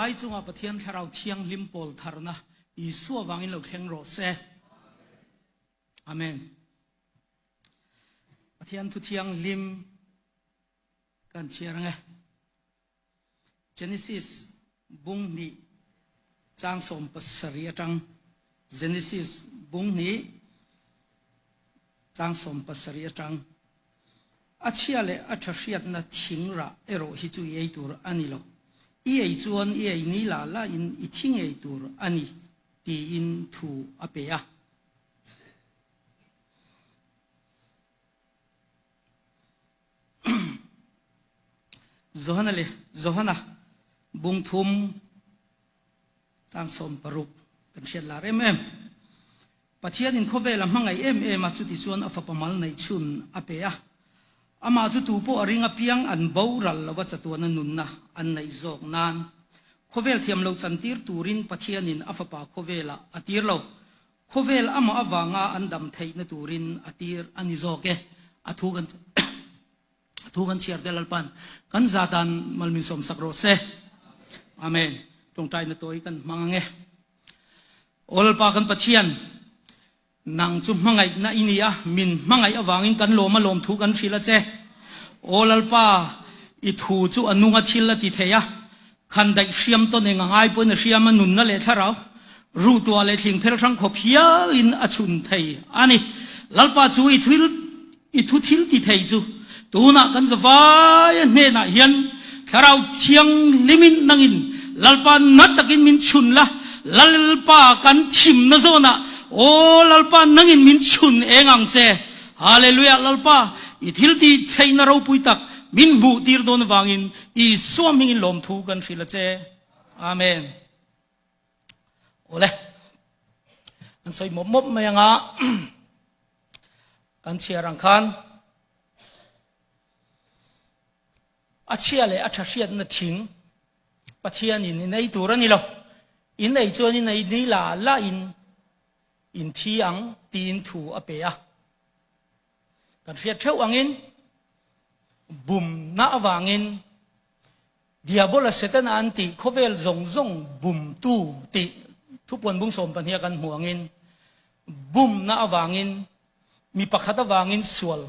zavai chungah Pathian Thlarau Thianghlim pawl tharna Isua vangin lo thleng rawh se. Amen. Pathian thu thianghlim kan chhiar ange. Genesis bung hnih chang 17 atang Genesis bung hnih chang 17 atang A chhia leh a tha hriatna thing rah erawh hi chu i ei tur a ni lo. I ei chuan i ei ni la la in i thi ngei tur a ni, tiin thu a pe a. Johana leh Johana bung thum Chang 60 kan hriat lar em em. Pathianin khawvel a hmangaih em em a, chuti chuan a fapa mal neih chhun a pe a. Amah chu tu pawh a ring apiang an boral lova chatuana nunna an neih zawk nan khawvel thiam lo chantir turin Pathianin a fapa khawvelah a tir lo. Khawvel amah avanga an dam theihna turin a tir a ni zawk e. A thu kan Thu kan chhiar te Lalpan kan za dan mal min sawm sak rawh se. Amen. Tawngtaina tawi kan hmang ange. Aw Lalpa kan Pathian, nang chu hmangaihna i ni a, min hmangaih avangin kan lawm a lawm thu kan hrilh a che. Aw Lalpa, i thu chu a nunga thil a ti thei a, khan daih hriam tawn eng a ngai pawhin a hriam a, nunna leh thlarau, ruhtuah leh thling phel hrang khawp hialin a chhun thei a ni. Lalpa chu i thil I thu thil ti thei chu tunah kan zavaia hnenah hian Thlarau Thianghlimin nangin Lalpa na takin min chhun la, Lalpa kan thimna zawnah aw Lalpa nangin min chhun eng ang che. Hallelujah Lalpa i thil ti theihna ropui tak min hmuh tir dawn avangin Isua hmingin lawmthu kan hrilh a che. Amen. Awle, an sawi mawp mawp mai anga kan chhiar ang khan a chhia leh a tha hriatna thing Pathianin in ei tur a ni lo. In ei chuan in ei ni la la in in thi ang tiin thu a pe a. Kan hriat theuh angin bumna avangin Diabola Setana an tih khawvel zawng zawng bumtu tih thupuan bung 12 a kan hmuh angin bumna avangin mi pakhat avangin sual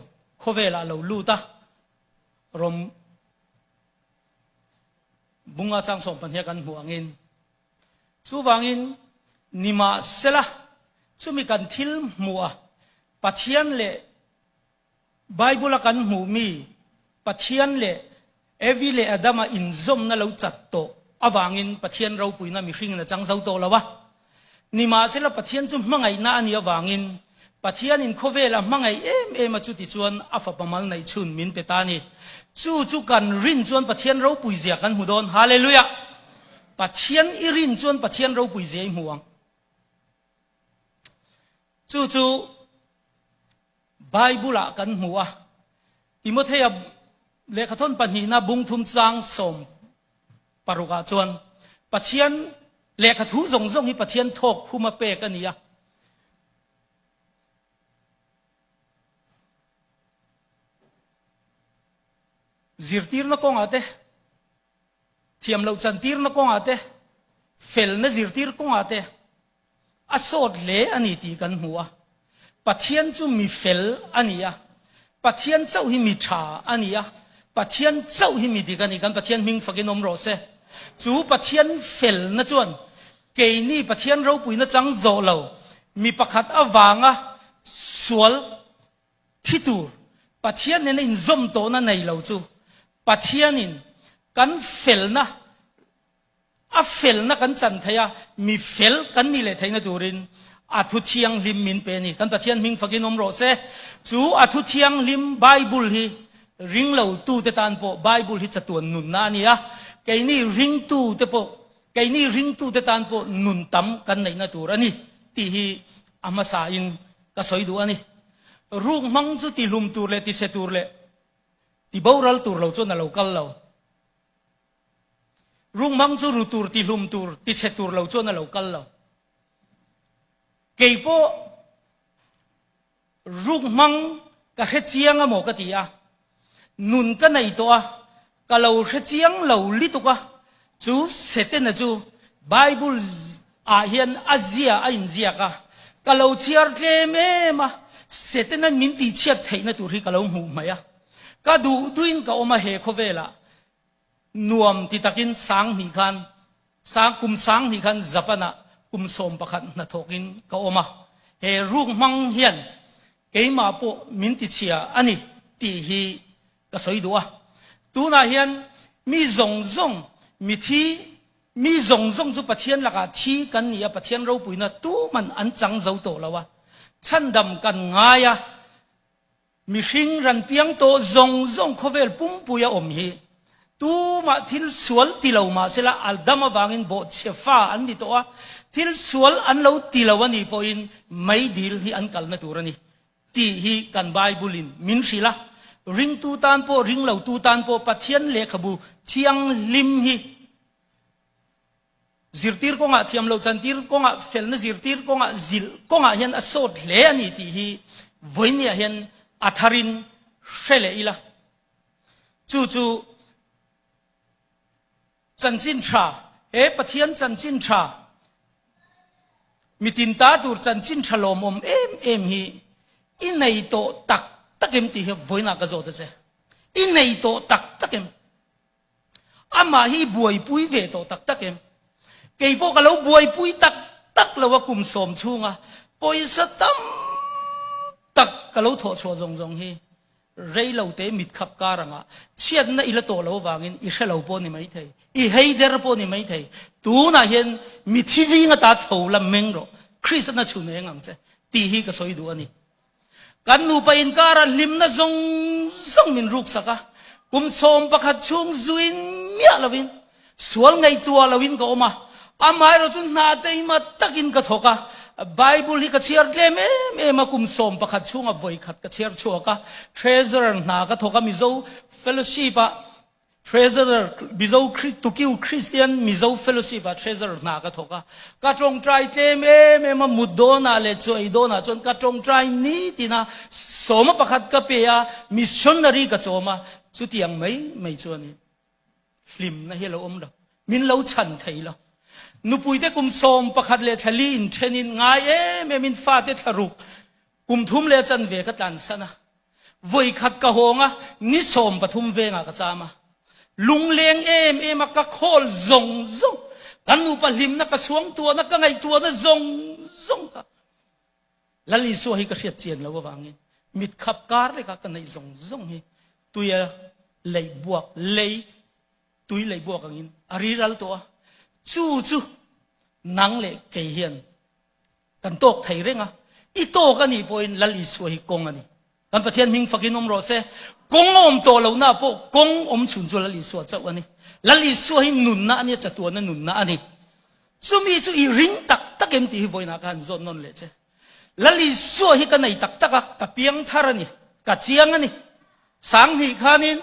khawvelah a lo lut a, Rom bunga chang 12 a kan hmuh angin. Chuvangin nimahsela chumi kan thil hmuh a Pathian leh Bible a kan hmuh mi Pathian leh Evi leh Adama inzawmna lo chat tawh avangin Pathian ropuina mihringin a chang zo tawh lo a. Nimahsela Pathian chu hmangaihna a nih avangin Pathianin khawvel a hmangaih em em a chuti chuan a fapa mal neih chhun min pe ta a ni. Chu chu kan rin chuan Pathian ropui zia kan hmu dawn. Hallelujah! Pathian i rin chuan Pathian ropui zia i hmu ang. Chu chu Bible-ah kan hmu a, Timothea lehkhathawn pahnihna bung thum chang 16 ah chuan Pathian lehkhathu zawng zawng hi Pathian thawk khuma pek a ni a. Zirtirna kawngah te, thiam loh chantirna kawngah te, felna zirtir kawngah te, A sawt hle a ni tih kan hmu a. Pathian chu mi fel a ni a. Pathian chauh hi mi tha a ni a. Pathian chauh hi mi dik a ni. Kan Pathian hming fakin awm rawh se. Chu Pathian felna chuan keini Pathian ropuina chang zawh lo mi pakhat avanga sual thi tur Pathian nena inzawm tawhna nei lo chu Pathianin kan felna A felna kan chan thei a, mi fel kan nih leh theihna turin a thu thianghlim min pe a ni. Kan Pathian hming fakin awm rawh se. Chu a thu thianghlim Bible hi ringlotute tan pawh Bible hi chatuan nunna a ni a, keini ringtute pawh keini ringtute tan pawh nun tam kan neihna tur a ni tih hi a hmasain ka sawi duh a ni. Ruk hmang chu tihlum tur leh tichhe tur leh tiboral tur lo chuan a lo kal lo. Rungmang chu ru tur, tihlum tur, tichhe tur lo chuan a lo kal lo. Kei pawh rukmang ka hre chiang a maw ka ti a, nun ka nei tawh a, ka lo hre chiang lo lituk a. Chu Setana chu Bible ah hian a zia a inziak a, ka lo chhiar tlem em a, Setana'n min tihchhiat theihna tur hi ka lo hmuh hmaih a. Ka duh duhin ka awm a he khawvelah nuam ti takin 2000 khan sang kum 2000 khan Japan ah kum 11 hnathawkin ka awm a, he ruk hmang hian keimah pawh min tichhia a ni tih hi ka sawi duh a. Tunah hian mi zawng zawng mithi mi zawng zawng chu Pathian lakah thi kan ni a, Pathian ropuina tuman an chang zo tawh lo a, chhandam kan ngai a, Mihring ran piang tawh zawng zawng khawvel pumpui a awm hi tumah thil sual ti lo mah sela Adam avangin bawhchhe fa an ni tawh a, thil sual an lo ti lo a nih pawhin meidil hi an kalna tur a ni tih hi kan Bible in min hrilh a. Ringtu tan pawh ringlotu tan pawh Pathian lehkhabu thianghlim hi Zirtir kawngah, thiam lo chantir kawngah, felna zirtir kawngah, zilh kawngah hian a sawt hle a ni tih hi vawinia hian a tharin hre leh ila. Chu chu chanchin tha, he Pathian chanchin tha, mitin ta tur chanchin tha lawmawm em em hi i nei tawh tak tak em tih hi vawiinah ka zawt a che. I nei tawh tak tak em? Amah hi buaipui ve tawh tak tak em? Kei pawh ka lo buaipui tak tak lo a kum sawm chhunga pawisa tam tak ka lo thawh chhuah zawng zawng hi rei lo te mit khap kar anga chhiatna i la tawh lo avangin i hre lo pawh ni mai thei, i hei der pawh ni mai thei. Tunah hian mithi zinga ta tho la meng rawh, Kristna chhun eng ang che tih hi ka sawi duh a ni. Kan nupa inkara hlimna zawng zawng min ruksak a, kum 11 chhung zuin miah lovin, sual ngaihtuah loin ka awm a, amaherawh chu hna teima takin ka thawk a, Bible hi ka chhiar tlem em em a, kum 11 chhunga vawikhat ka chhiar chhuak a, Treasurer hna ka thawk a, Mizo Fellowship-ah Treasurer, Mizo Tukiu Christian Mizo Fellowship ah Treasurer hna ka thawk a. Ka tawngtai tlem em em a, mut dawnah leh chaw ei dawnah chuan ka tawngtai nitin a, sawma pakhat ka pe a, missionary ka chawm a, chutiang mai mai chuanin hlimna hi a lo awm lo, min lo chhan thei lo. Nupuite kum 11 leh thla li inthenin ngai em emin fate thla ruk Kum thum leh chanve ka tlansan a, vawi khat ka hawng a, ni 13 vengah ka cham a. Lungleng em em a ka khawl zawng zawng, kan nupa hlimna ka suangtuahna ka ngaihtuahna zawng zawng kha Lal Isua hi ka hriat chian lo avangin mit khap kar lekah ka neih zawng zawng hi tuia leih buak lei tui leih buak angin a riral tawh a. Chu chu nang leh kei hian Kan tawk thei reng a, i tawk a nih pawhin Lal Isua hi kawng a ni. Kan Pathian hming fakin awm rawh se. Kawng a awm tawh lohna pawh kawng awm chhun chu Lal Isua chauh a ni. Lal Isua hi nunna a nia, chatuana nunna a ni. Chumi chu i ring tak tak em tih hi vawiinah ka han zawt nawn leh che. Lal Isua hi ka nei tak tak a, ka piang thar a ni, ka chiang a ni. 2000 khanin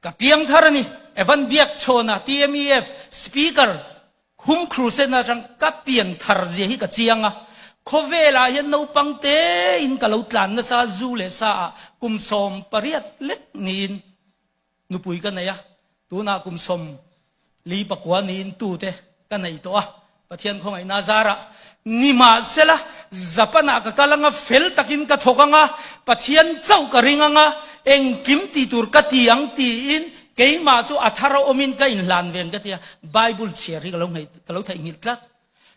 Ka piang thar a ni. Evan Biakchhawna, TMEF, Speaker, Hum Crusade atang ka pian thar zia hi ka chiang a. Khawvelah hian naupang tein ka lo tlan nasa zu leh sa ah kum 18 lek niin nupui ka nei a. Tunah kum 49 niin tute ka nei tawh a. Pathian khawngaihna zarah nimahsela Japan-ah ka kal anga fel takin ka thawk anga Pathian chauh ka ring anga engkim ti tur ka ti ang tiin keimah chu a thar a awmin ka inhlan ven ka ti a, Bible chhiar hi ka lo ka lo theihnghilh tlat.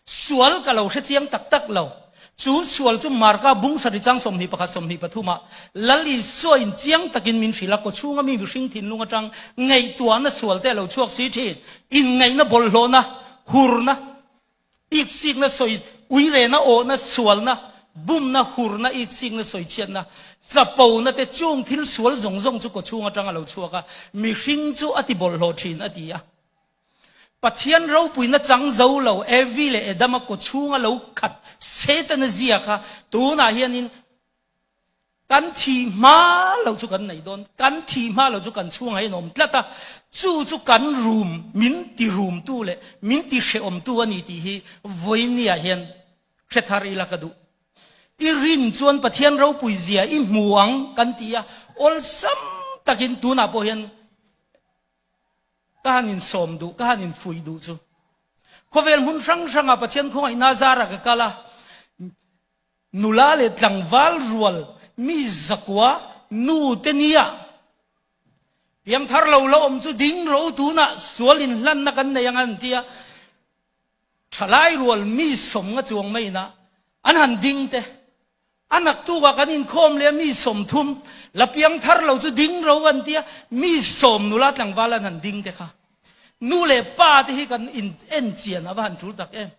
Sual ka lo hrechiang tak tak lo. Chu sual chu Marka bung sarih chang 21 23 ah Lal Isua in chiang takin min hrilh a, kawchhunga mi mihring thinlung atang ngaihtuahna sual te a lo chhuak si thin. Inngaihna bawlhhlawhna, hurna, iksikna sawi, uirena awhna, sualna, bumna, hurna, iksikna sawichhiatna, chapona te chung thil sual zawng zawng chu kawchhung atang a lo chhuak a, mihring chu a ti bawlhhlawh thin a ti a. Pathian ropuina chang zo lo Evi leh Adama kawchhunga lo khat Setana zia kha tunah hianin Kan thih hma lo chu kan nei dawn, kan thih hma lo chu kan chhungah hian a awm tlat a, chu chu kan rum, min ti rumtu leh min ti hrehawmtu a ni tih hi vawinia hian hre thar ila ka duh. I rin chuan Pathian ropui zia i hmu ang kan ti a, awlsam takin tunah pawh hian. Ka han insawm duh, ka han infuih duh chu. Khawvel hmun hrang hrangah Pathian khawngaihna zara ka kal a, nula leh tlangval rual mi zakua nu te nia piangthar lo la awm chu ding ro tunah sual inhlanna kan nei ang an ti a, thalai rual mi sawmnga chuang maina an han ding te. A naktukah kan inkhawm leh a mi 30 la piangthar lo chu ding ro an tia, mi sawm nula tlangval an han ding te kha. Nu leh pa te hi kan in en chian a va han tul tak em.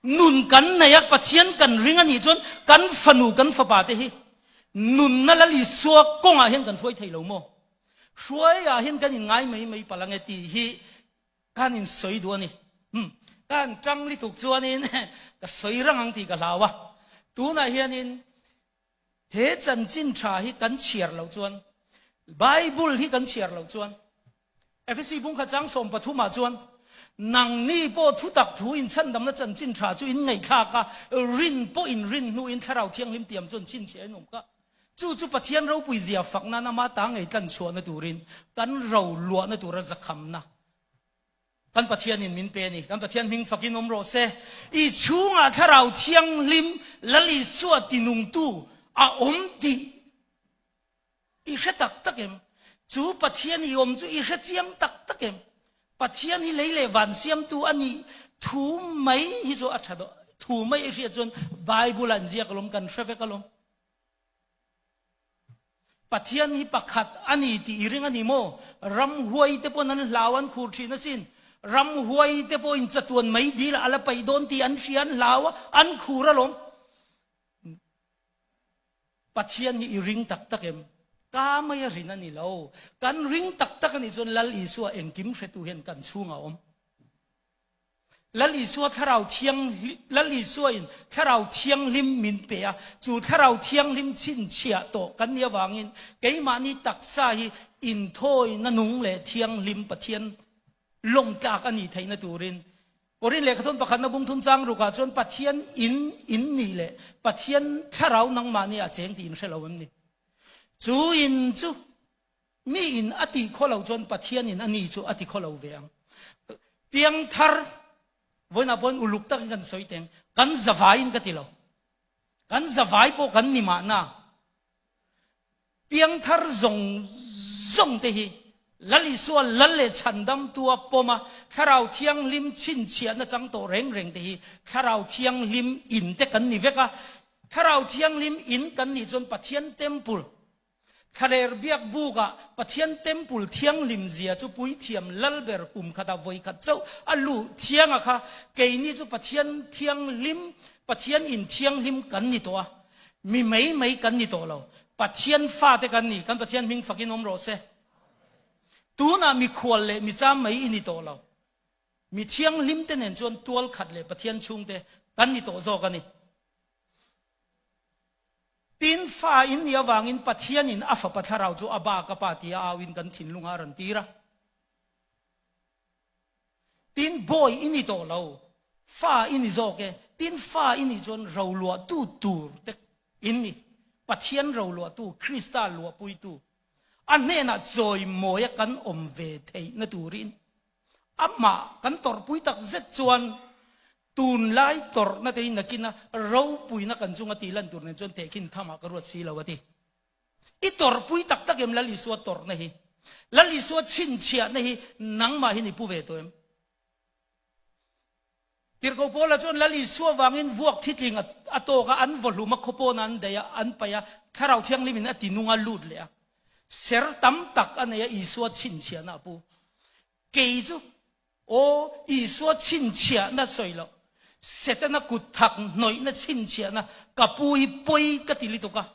Nun kan nei a, Pathian kan ring a nih chuan kan fanu kan fapa te hi nunna Lal Isua kawngah hian kan hruai thei lo maw? Hruaiah hian kan inngai mai mai palh ange tih hi Ka han insawi duh a ni. Umm, ka han tang lituk chuanin ka sawi rang ang tih ka hlau a. Tunah hianin he chanchin tha hi kan chhiar loh chuan, Bible hi kan chhiar loh chuan, Efesi bungkhat chang 13 ah chuan, Nangni pawh thutak thu inchhandamna chanchin tha chu in ngaihthlak a, rin pawh in rin hnuin Thlarau Thianghlim tiam chuan chhinchhiah in awm kha. Chu chu Pathian ropui zia fak nan ama ta ngei tlan chhuahna turin kan ro luahna tura zakhamna kan Pathianin min pe a ni. Kan Pathian hming fakin awm rawh se. I chhungah Thlarau Thianghlim Lal Isua tinungtu a awm tih i hre tak tak em? Chu Pathian i awm chu i hre chiang tak tak em? Pathian hi lei leh van siamtu a nih thu mai hi chu a tha dawh. Thu mai i hriat chuan Bible ah an ziak alawm, kan hre vek alawm. Pathian hi pakhat a ni tih i ring a ni maw? Ramhuai te pawn an hlau an khur thin asin. Ramhuai te pawhin chatuan mai dil a la paih dawn tih an hria an hlau a, an khur alawm. Pathian hi i ring tak tak em? Ka mai a rin a ni lo. Kan ring tak tak a nih chuan Lal Isua engkim hretu hian kan chhungah a awm. Lal Isua Thlarau Thianghlim, Lal Isuain Thlarau Thianghlim min pe a, chu Thlarau Thianghlim chhinchhiah tawh kan nih avangin keimahni taksa hi inthawina nung leh thianghlim Pathian lawmtlak a nih theihna turin Korin lehkhathawn pakhatna bungthum chang rukah chuan Pathian in in nih leh Pathian Thlarau nangmahni a cheng tih in hre lo em ni? Chu in chu Mi in a tih khaw lo chuan Pathian in a ni chu a ti khaw lo ve ang. Piangthar vawiinah pawhin uluk takin kan sawi teng, kan zavaiin ka ti lo. Kan zavai pawh kan ni mahna. Piangthar zawng zawng te hi Lal Isua Lal leh Chhandamtua pawma Thlarau Thianghlim chhinchhiahna chang tawh reng reng te hi Thlarau Thianghlim in te kan ni vek a. Thlarau Thianghlim in kan nih chuan Pathian Temple Thlaler biak bukah Pathian Temple thianghlim zia chu puithiam lalber kum khatah vawi khat chauh a luh thiang a kha. Keini chu Pathian thianghlim, Pathian in thianghlim kan ni tawh a, mi mai mai kan ni tawh lo. Pathian fate kan ni, kan Pathian hming fakin awm rawh se. Tunah mikhual leh micham mai i ni tawh lo. Mi thianghlim te nen chuan tual khat leh Pathian chhungte kan ni tawh zawk a ni. Tin, fa in nih avangin Pathianin a Fapa Thlarau chu a ba ka pa tia auin kan thinlungah a rawn tir a. Tin, bawi i ni tawh lo, fa i ni zawk e. Tin, fa i nih chuan roluahtu tur te in ni, Pathian roluahtu, Krista luahpuitu, a hnenah chawimawia kan awm ve theihna turin Amah kan tawrhpui tak zet chuan tunlai tawrhna te hi nakina ropuina kan chunga tih lan tur nen chuan tehkhin thamah ka ruat si lo a ti. I tawrhpui tak tak em Lal Isua tawrhna hi? Lal Isua chhinchhiahna hi nangmah hian i pu ve tawh em? Tirhkoh Paula chuan Lal Isua vangin vuak thitling a tawk a, an vawhlum a, khawpawn an daih a, an paih a, Thlarau Thianghlimin a tinung a lut leh a. Ser tam tak a nei a, Isua chhinchhiahna a pu. Kei chu, aw, Isua chhinchhiahna sawi loh, Setana kut thak hnawihna chhinchhiahna ka pu hi pawi ka ti lutuk a.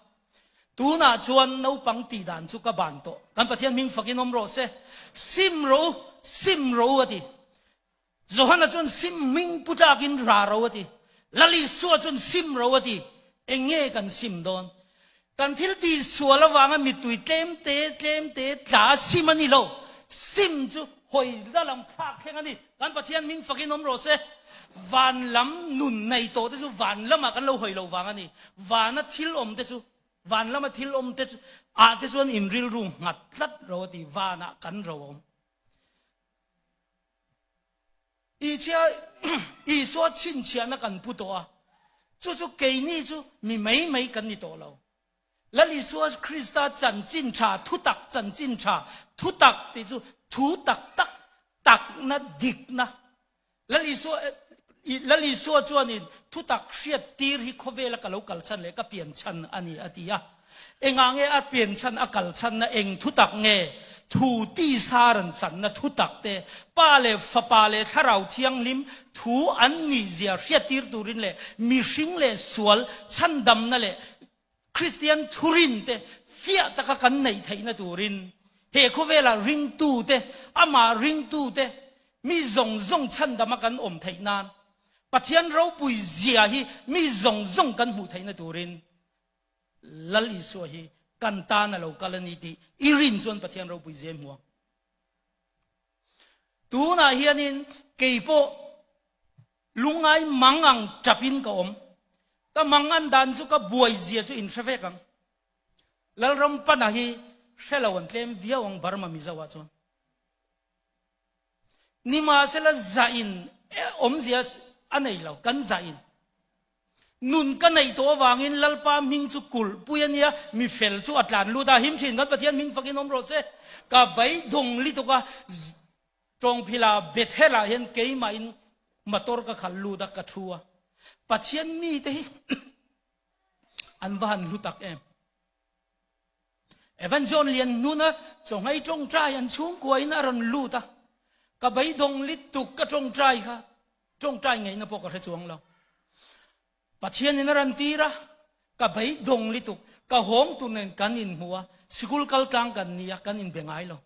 Tunah chuan naupang tih dan chu ka ban tawh. Kan Pathian hming fakin awm rawh se. Sim rawh u, sim rawh u a ti. Johana chuan sim hming pu tlakin ra ro a ti. Lal Isua chuan sim ro a ti. Eng nge kan sim dawn? Kan thil tih sual avanga mittui tlem te tlem te tla a sim a ni lo. Sim chu hawi la lam thlak thleng a ni. Kan Pathian hming fakin awm rawh se. Van lam nun nei tawh te chu van lamah kan lo hawi lo vang a ni. Vana thil awm te chu, van lama thil awm te chu ah te chuan in rilru nghat tlat ro a ti. Vanah kan ro a awm. Ichhia Isua chhinchhiahna kan pu tawh a, chu chu keini chu mi mai mai kan ni tawh lo. Lal Isua Krista chanchin tha, thutak chanchin tha, thutak tih chu thu tak tak, takna, dikna. Lal Isua Lal Isua chuanin thutak hriat tir hi khawvela ka lo kal chhan leh ka pian chhan a ni a ti a. Engah nge a pian chhan a kal chhanna eng thutak nge? Thu tisa rawn channa thutak te, Pa leh Fapa leh Thlarau Thianghlim thu an nihzia hriattir turin leh mihring leh sual chhandamna leh Kristian thurin te fiah taka kan neih theihna turin he khawvela ringtute, amah ringtute mi zawng zawng chhandama kan awm theih nan Pathian ropui zia hi mi zawng zawng kan hmuh theihna turin Lal Isua hi kan tan a lo kal a ni tih i rin chuan Pathian ropui zia i hmu ang. Tunah hianin kei pawh lungngai mang ang tapin ka awm. Ka mang an dan chu ka buai zia chu in hre vek ang. Lalram pana hi hre lo an tlem viau ang Burma Mizo ah chuan. Nimahsela zahin awmzia a nei lo, kan zahin. Nun ka neih tawh avangin Lalpa hming chu kulh pui a nia, mi fel chu a tlan lut a, him thin kan Pathian hming fakin awm rawh se. Ka beidawng lituk a, Tawngphila Bethel-ah hian keimahin motor ka khalh lut a, ka thu a. Pathian mite hi an va han hlu tak em. Evan John Lian hnuna chawnghei tawngtai an chhungkuain a rawn lut a, ka beidawng lituk ka tawngtai kha tawngtai ngaihna pawh ka hre chuang lo. Pathianin a rawn tir a, ka beidawng lituk, ka hawng tur nen kan inhmu a, sikul kal tlang kan ni a, kan inbe ngai lo.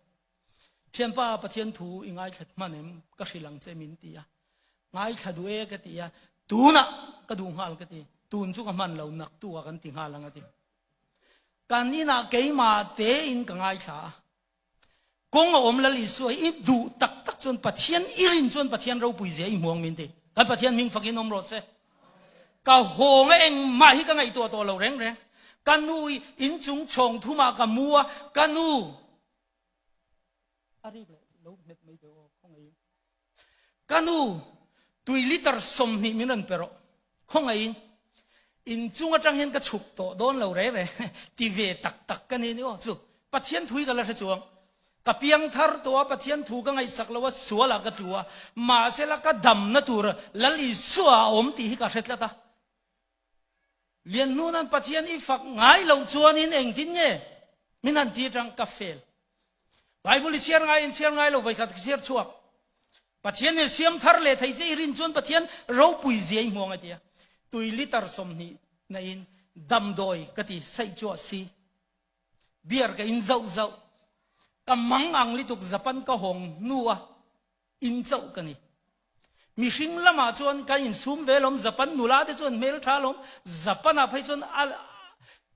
Thianpa Pathian thu i ngaithla hman em? Ka hrilh ang che min ti a. Ngaithla duh e ka ti a, tunah ka duh nghal ka ti, tun chu ka hman lo, naktu ah kan ti nghal ang a ti. Kan inah keimah tein ka ngaithla a. Kawng a awm Lal Isua hi i duh tak tak chuan Pathian i rin chuan Pathian ropui zia i hmuang min ti. Kan Pathian hming fakin awm rawh se. Ka hawng a engmah hi ka ngaihtuah tawh lo reng reng. Ka nu i inchung chhawng thumah ka mu a, ka nu a rik leh lo nghet mai teh aw khawngaihin. Ka nu, tui liter 20 min rawn pe rawh. Khawngaihin, inchung atang hian ka chhuk tawh dawn lo re re, ti ve tak tak ka ni ni aw. Chu, Pathian thu hi ka la hre chuang. Ka piang thar tawh a, Pathian thu ka ngaihsak lo a, sualah ka tlu a, mahsela ka damna tur Lal Isua a awm tih hi ka hre tlat a. Lianhnunan Pathian i fak ngai loh chuanin engtin nge min han ti atang ka fel. Bible i chhiar ngai in chhiar ngai lo vawikhat ka chhiar chhuak. Pathian nen siam thar leh thei che i rin chuan Pathian ropui zia i hmuang a tia. Tui liter 20 na in damdawi ka ti saih chuah si. Beer ka in zauh zauh. Ka mang ang lituk Japan ka hawng hnu a In chauh ka ni. Mihring lamah chuan kan insum ve lawm, Japan nula te chuan hmel tha lawm, Japan ah phei chuan a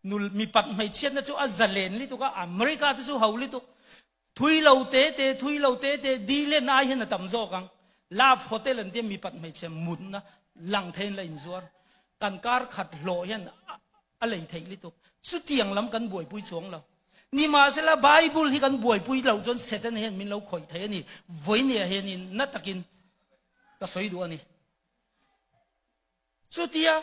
nul mipat hmeichhiatna chu a zalen lituk a, America te chu ho lituk. Thui lo te te, thui lo te te, dilen ai hian a tam zawk ang. Love hotel an tia mipat hmeichhia mutna lang theiin la inzuar. Kan kar khat hlawh hian a lei theih lituk. Chutiang lam kan buaipui chuang lo. Nimahsela Bible hi kan buaipui loh chuan Satan hian min lo khawih thei a ni. Vawinia hianin na takin ka sawi duh a ni. Chutia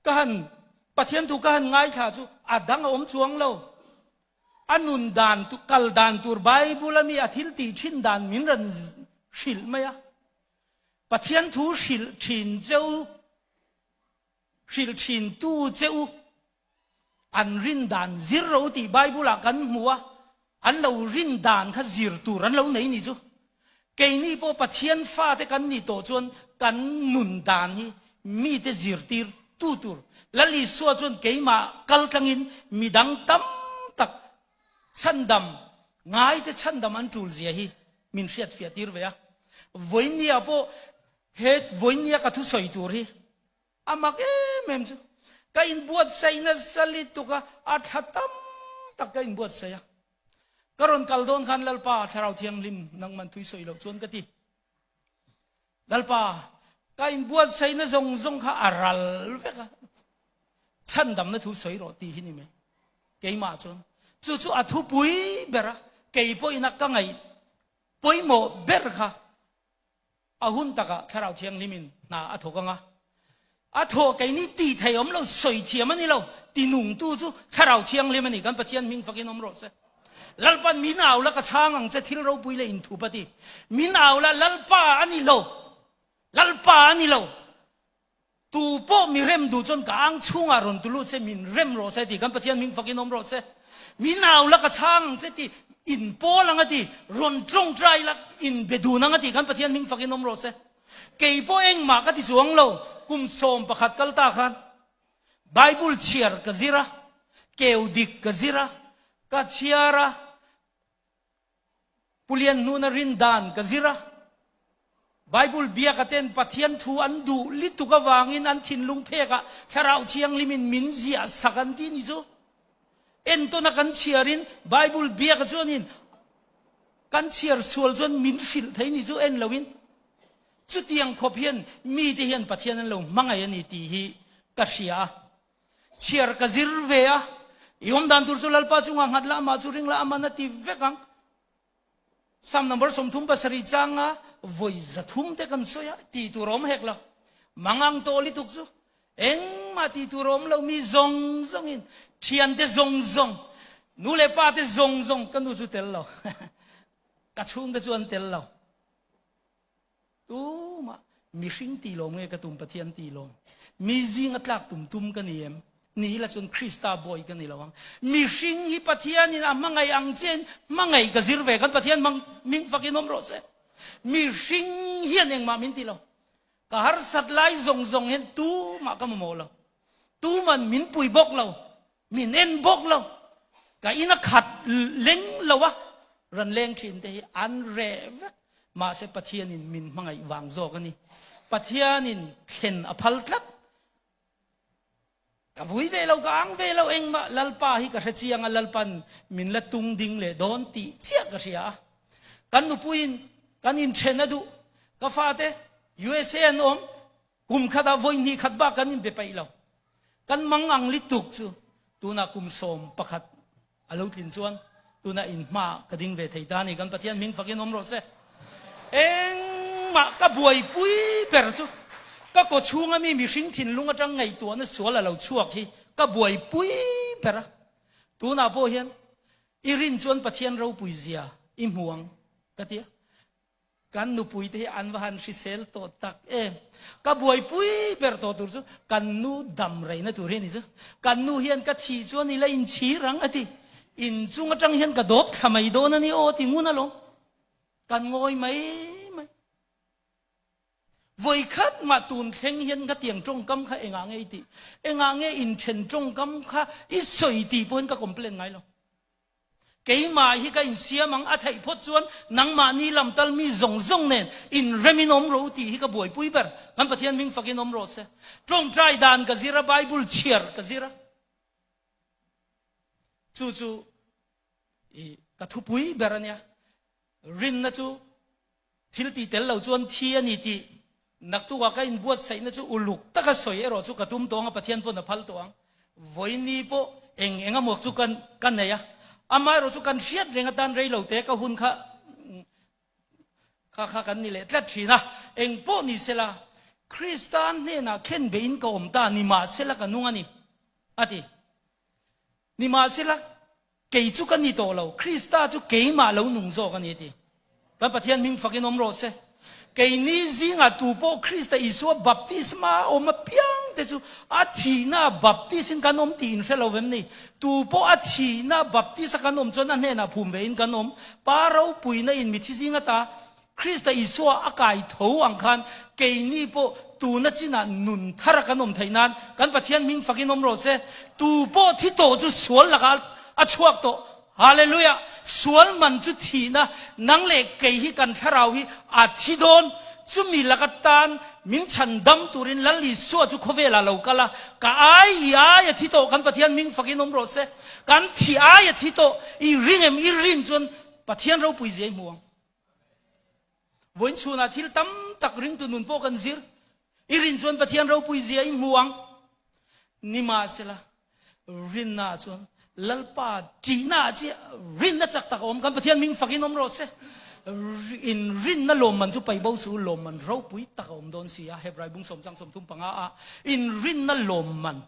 ka han Pathian thu ka han ngaithla chu a dang a awm chuang lo. A nun dan kal dan tur Bible a mi a thil tih thin dan min rawn hrilh mai a. Pathian thu hrilh thin cheu Hrilh thin tu che u. An rin dan zir ro tih Bible ah kan hmu a, an lo rin dan kha zir tur an lo nei ni chu. Keini pawh Pathian fate kan nih tawh chuan kan nun dan hi mite zirtir tu tur. Lal Isua chuan keimah kal tlangin midang tam tak chhandam ngaite chhandam an tul zia hi min hriatfiah tir ve a. Vawinia pawh he vawinia ka thusawi tur hi A mak em em chu ka inbuatsaih nasa lituk a, a thla tam tak ka inbuatsaih a. Ka rawn kal dawn khan Lalpa Thlarau Thianghlim nangman thui sawi loh chuan ka ti. Lalpa, ka inbuatsaihna zawng zawng kha a ral vek a, chhandamna thu sawi rawh tih hi ni mai. Keimah chuan chu chu a thupui ber a, kei pawhin a ka ngaih pawimawh ber kha. A hun takah Thlarau Thianghlimin hna a thawk ang a. A thawh keini tih thei awm lo, sawi thiam a ni lo, tinungtu chu Thlarau Thianghlim a ni. Kan Pathian hming fakin awm rawh se. Lalpan min au la ka chhang ang che thil ropui leh inthup a ti. Min au la Lalpa a ni lo, Lalpa a ni lo. Tu pawh mi rem duh chuan ka ang chhungah rawn tu lut se, min rem rawh se ti. Kan Pathian hming fakin awm rawh se. Min au la ka chhang ang che ti, in pawl ang a ti, rawn tawngtai la in be dun ang a ti. Kan Pathian hming fakin awm rawh se. Kei pawh engmah ka ti chuang lo, kum 11 kal ta khan Bible chhiar ka zir a, keu dik ka zir a, ka chhiar a, Pulian hnuna rin dan ka zir a. Bible biaka ten Pathian thu an duh lituk avangin an thinlung phekah Thlarau Thianghlimin min ziah sak an ti ni chu. Entawna kan chhiarin Bible biaka chuanin kan chhiar sual chuan min hrilh thei ni chu en loin. Chutiang khawp hian mite hian Pathian an lo hmangaih a ni tih hi ka hria a. Chhiar ka zir ve a, i awm dan tur chu Lalpa chungah nghat la, amah chu ring la, aman a ti vek ang. Psalm number 37 changa vawi 300 te kan sawi a, tih tur a awm hek lo. Mangang tawh lituk chu engmah tih tur a awm lo, mi zawng zawngin, thiante zawng zawng, nu leh pa te zawng zawng, ka nu chu tel lo, ka chhungte chu an tel lo. Tumah mihring ti lawm nge ka tum Pathian ti lawm? Mi zinga tlak tum tum ka ni em? Ni ila chuan Krista bawi ka ni lo ang. Mihring hi Pathianin a hmangaih ang chiahin hmangaih ka zir ve kan Pathian hmang ming fakin awm rawh se. Mihring hian engmah min ti lo. Ka harsat lai zawng zawng hian tumah ka mamawh lo. Tuman min pui bawk lo. Min en bawk lo. Ka in a khat leng lo a, ran leng thin te hi an reh vek. Mahse Pathianin min hmangaih vang zawk a ni. Pathianin thlen a phal tlat. Ka vui ve lo, ka ang ve lo engmah Lalpa hi ka hre chiang a, Lalpan min la tung ding leh dawn tih chiah ka hria a. Kan nupuiin kan inthen a duh. Ka fate USA an awm. Kum khatah vawi hnih khat bak kan inbe paih lo. Kan mang ang lituk chu tunah kum 11 a lo tlin chuan tunah in hmaah ka ding ve thei ta a ni. Kan Pathian hming fakin awm rawh se. Engmah ka buaipui ber chu ka kaw chhunga mi mihring thinlung atang ngaihtuahna sual a lo chhuak hi ka buaipui ber a. Tunah pawh hian i rin chuan Pathian ropui zia i hmu ang ka ti a. Kan nupui te hi an va han hrisel tawh tak em. Ka buaipui ber tawh tur chu kan nu dam reina tur hi a ni chu. Kan nu hian ka thih chuan i la inchhir ang a ti. Inchung atang hian ka dawp thla mai dawn a ni aw ti ngun alawm. Kan ngawi mai mai. Vawikhat mah tun thleng hian ka tiang tawngkam kha engah nge i tih? Engah nge inthen tawngkam kha i sawi tih pawhin ka complain ngai lo. Keimah hi ka insiam ang a theih phawt chuan nangmahni lam tal mi zawng zawng nen inremin awm rawh u tih hi ka buaipui ber. Kan Pathian hming fakin awm rawh se. Tawngtai dan ka zir a, Bible chhiar ka zir a. Chu chu i ka thupui ber a nia. Rinna chu thil tih tel lo chuan thi a ni tih naktukah ka inbuatsaihna chu uluk taka sawi erawh chu ka tum tawh ang a, Pathian pawn a phal tawh ang. Vawiini pawh eng eng emaw chu kan ka nei a, amaherawh chu kan hriat reng atan rei lo te ka hun kha kha kha kan ni leh tlat thin a. Eng pawh ni sela, Krista hnenah khen beihin ka awm ta, nimahsela ka nung a ni, a ti. Nimahsela, Kei chu ka ni tawh lo, Krista chu keimah lo nung zawk a ni a ti. Kan Pathian hming fakin awm rawh se. Keini zingah tu pawh Krista Isua baptisma a awm apiang te chu a thihna baptis in kan awm tih in hre lo vem ni? Tu pawh a thihna baptis a kan awm chuan a hnenah phum ve in kan awm. Pa ropuina in mithi zing ata Krista Isua a kai tho ang khan keini pawh tuna chinah nun thar a kan awm theih nan kan Pathian hming fakin awm rawh se. Tu pawh thi tawh chu sual lakah a chhuak tawh. Hallelujah! Sual man chu thihna, nang leh kei hi kan thlarau hi a thi dawn. Chumi laka tan min chhan dam turin Lal Isua chu khawvelah lo kal a, ka ai i ai a thi tawh kan Pathian hming fakin awm rawh se. Kan thi ai a thi tawh, i ring em i rin chuan Pathian ropui zia i hmu ang. Vawiin chhunah thil tam tak ringtu nun pawh kan zir. I rin chuan Pathian ropui zia i hmu ang. Nimahsela, rinna chuan Lalpa ṭihna ah chiah rinna chak tak a awm. Kan Pathian hming fakin awm rawh se. In rinna lawmman chu pai bo suh u, lawmman ropui tak a awm dawn si a, Hebrai bung sawm chang 35 ah. In rinna lawmman,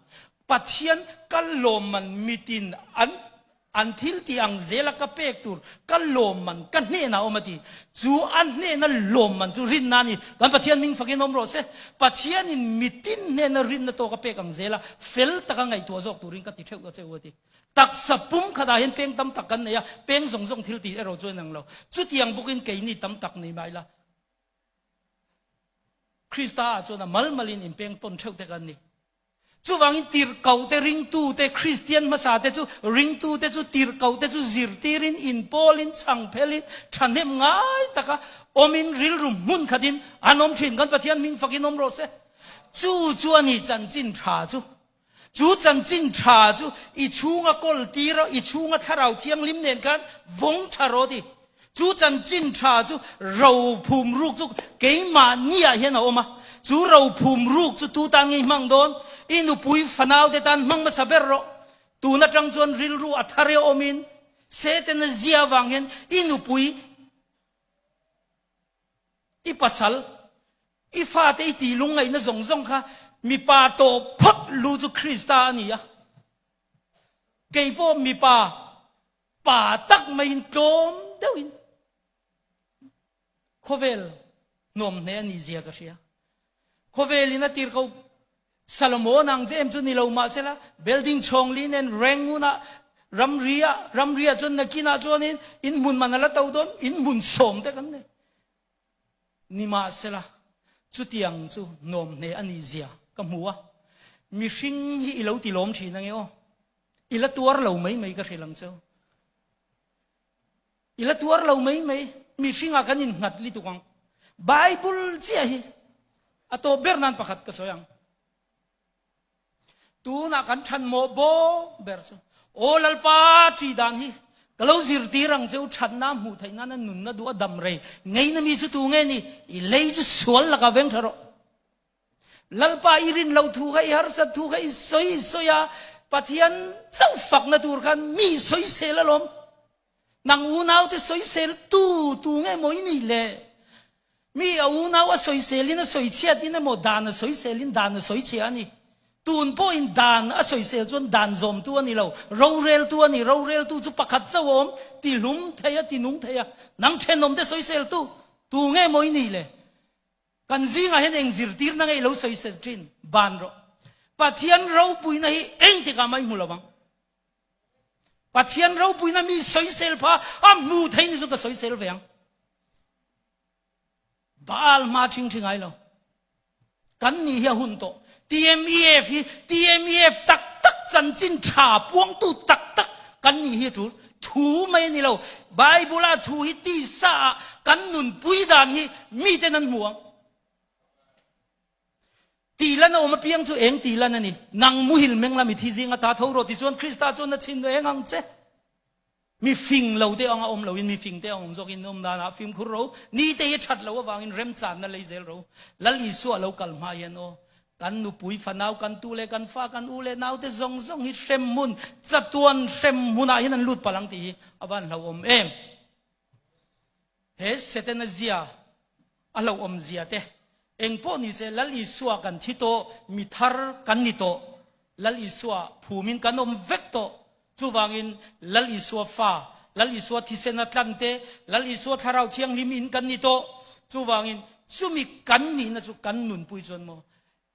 Pathian ka lawmman mitin an an thil tih ang zela ka pek tur ka lawmman ka hnenah a awm a ti. Chu a hnena lawmman chu rinna a ni. Kan Pathian hming fakin awm rawh se. Pathianin mitin hnena rinna tawk a pek ang zela fel taka ngaihtuah zawk turin ka ti theuh a che u a ti. Taksa pum khatah hian peng tam tak kan nei a, peng zawng zawng thil tih erawh chu a inang lo. Chutiang bawkin keini tam tak nei mah ila, Krista ah chuan a mal malin inpeng tawn theuh te kan ni. Chuvangin tirhkohte, ringtute, Kristian hmasate chu, ringtute chu tirhkohte chu zirtirin, inpawlin, chhangphelin, thahnem ngai taka awmin rilru hmun khatin an awm thin. Kan Pathian hming fakin awm rawh se. Chu chu a ni chanchin tha chu. Chu chanchin tha chu i chhunga kawl tir a, i chhunga thlarau thianghlim nen khan vawng tha rawh ti. Chu chanchin tha chu ro phum ruk chu keimahniah hian a awm a. Chu ro phum ruk chu tu tan ngei hmang dawn? I nupui fanau te tan hmang hmasa ber rawh. Tun atang chuan rilru a thar e awmin Setana zia avang hian i nupui I pasal, i fate i tih lungngaihna zawng zawng kha mipa tawh phawt lu chu Krista a ni a. Kei pawh mipa pa tak maiin tlawm deuhin khawvel nuam hne a nih zia ka hria. Khawvelin a tir ko Salomon ang che em chu ni lo mahsela building chhawng li nen Rangoon ah ramri ah ramri ah chuan nakin ah chuanin in hmun man a la to dawn in hmun sawm te kan nei. Nimahsela chutiang chu nuam hne a nih zia ka hmu a, mihring hi i lo ti lawm thin ange aw, i la tuar lo mai mai ka hrilh ang cheu. I la tuar lo mai mai, mihringah kan innghat lituk ang. Bible chiah hi a tawp ber nan pakhat ka sawi ang. Tunah kan than mawh bawk ber chu Aw Lalpa ṭi dan hi ka lo zirtir ang che u ṭhatna hmuh theih nana nunna duh a dam rei ngeina mi chu tu nge ni? I lei chu sual lakah veng ṭha rawh. Lalpa i rin loh thu kha i harsat thu kha i sawi i sawi a, Pathian chauh fakna tur khan mi sawisel alawm. Nang unaute sawisel tu tu nge maw i nih le? Mi a unau a sawiselin a sawichhiatin emaw dan a sawiselin dan a sawichhia a ni. Tun pawhin dan a sawisel chuan dan zawmtu a ni lo, roreltu a ni. Roreltu chu pakhat chauh a awm, tihlum thei a, tinung thei a. Nang thenawmte sawisel tu tu nge maw i nih le? Kan zingah hian eng zirtirna nge i lo sawisel thin? Ban rawh. Pathian ropuina hi engtikah mah i hmu lo ang. Pathian ropuina mi sawisel pha a hmu thei ni chu ka sawisel ve ang. Baal hma thing thi ngai lo. Kan ni hi a hun tawh. TMEF hi TMEF tak tak chanchin tha puangtu tak tak kan ni hi a tul. Thu mai a ni lo. Bible a thu hi tisa ah kan nunpui dan hi miten an hmu ang. Tihlan a awm apiang chu eng tihlan a ni? Nang muhil meng la mithi zinga ta tho rawh tichuan Krista chuan a chhin eng ang che. Mi fing lo te anga awm loin mi fing te ang awm zawkin awm danah fimkhur ro. Ni te hi that lo avangin remchanna lei zel ro. Lal Isua lo kal hma hian aw kan nupui fanau kan tu leh kan fa kan u leh nau te zawng zawng hi hremhmun chatuan hremhmunah hian an lut palh ang tih hi a van hlauhawm em. He Setana zia a hlauhawm zia te eng pawh ni se Lal Isua kan thi tawh, mi thar kan ni tawh, Lal Isua phumin kan awm vek tawh. Chuvangin Lal Isua fa, Lal Isua thisen a tlan te, Lal Isua Thlarau Thianghlim in kan ni tawh. Chuvangin chumi kan nihna chu kan nunpui chuan maw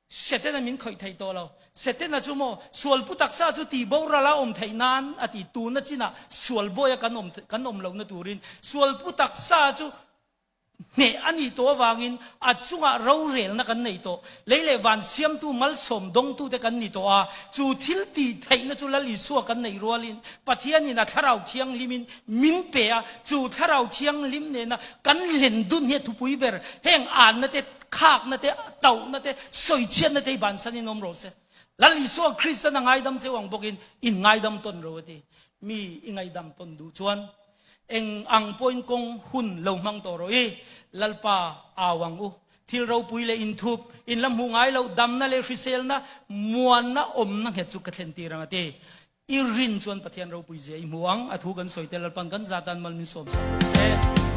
Setana min khawih thei tawh lo. Setana chu maw sualpu taksa chu tih boral a awm theih nan a ti. Tuna chinah sual bawia kan awm kan awm lohna turin sualpu taksa chu hneh a nih tawh avangin a chungah rorelna kan nei tawh. Lei leh van siamtu malsawm dawngtute kan ni tawh a, chu thil tih theihna chu Lal Isua kan neih rualin Pathianin a Thlarau Thianghlimin min pe a, chu Thlarau Thianghlim nena kan len dun hi a thupui ber. Heng anna te, khakna te, tauhna te, sawichhiatna te hi bansanin awm rawh se. Lal Isua Kristan a ngaidam cheu ang bawkin in ngaidam tawn ro a ti. Mi i ngaihdam tawn duh chuan eng ang pawhin kawng hun lo hmang tawh rawh i, Lalpa au ang u. Thil ropui leh inthup, in la hmuh ngai loh damna leh hriselna, muanna awmna nghet chu ka thlen tir ang a ti. I rin chuan Pathian ropui zia i hmu ang, a thu kan sawi te Lalpan kan zatan mal min sawm sak rawh se.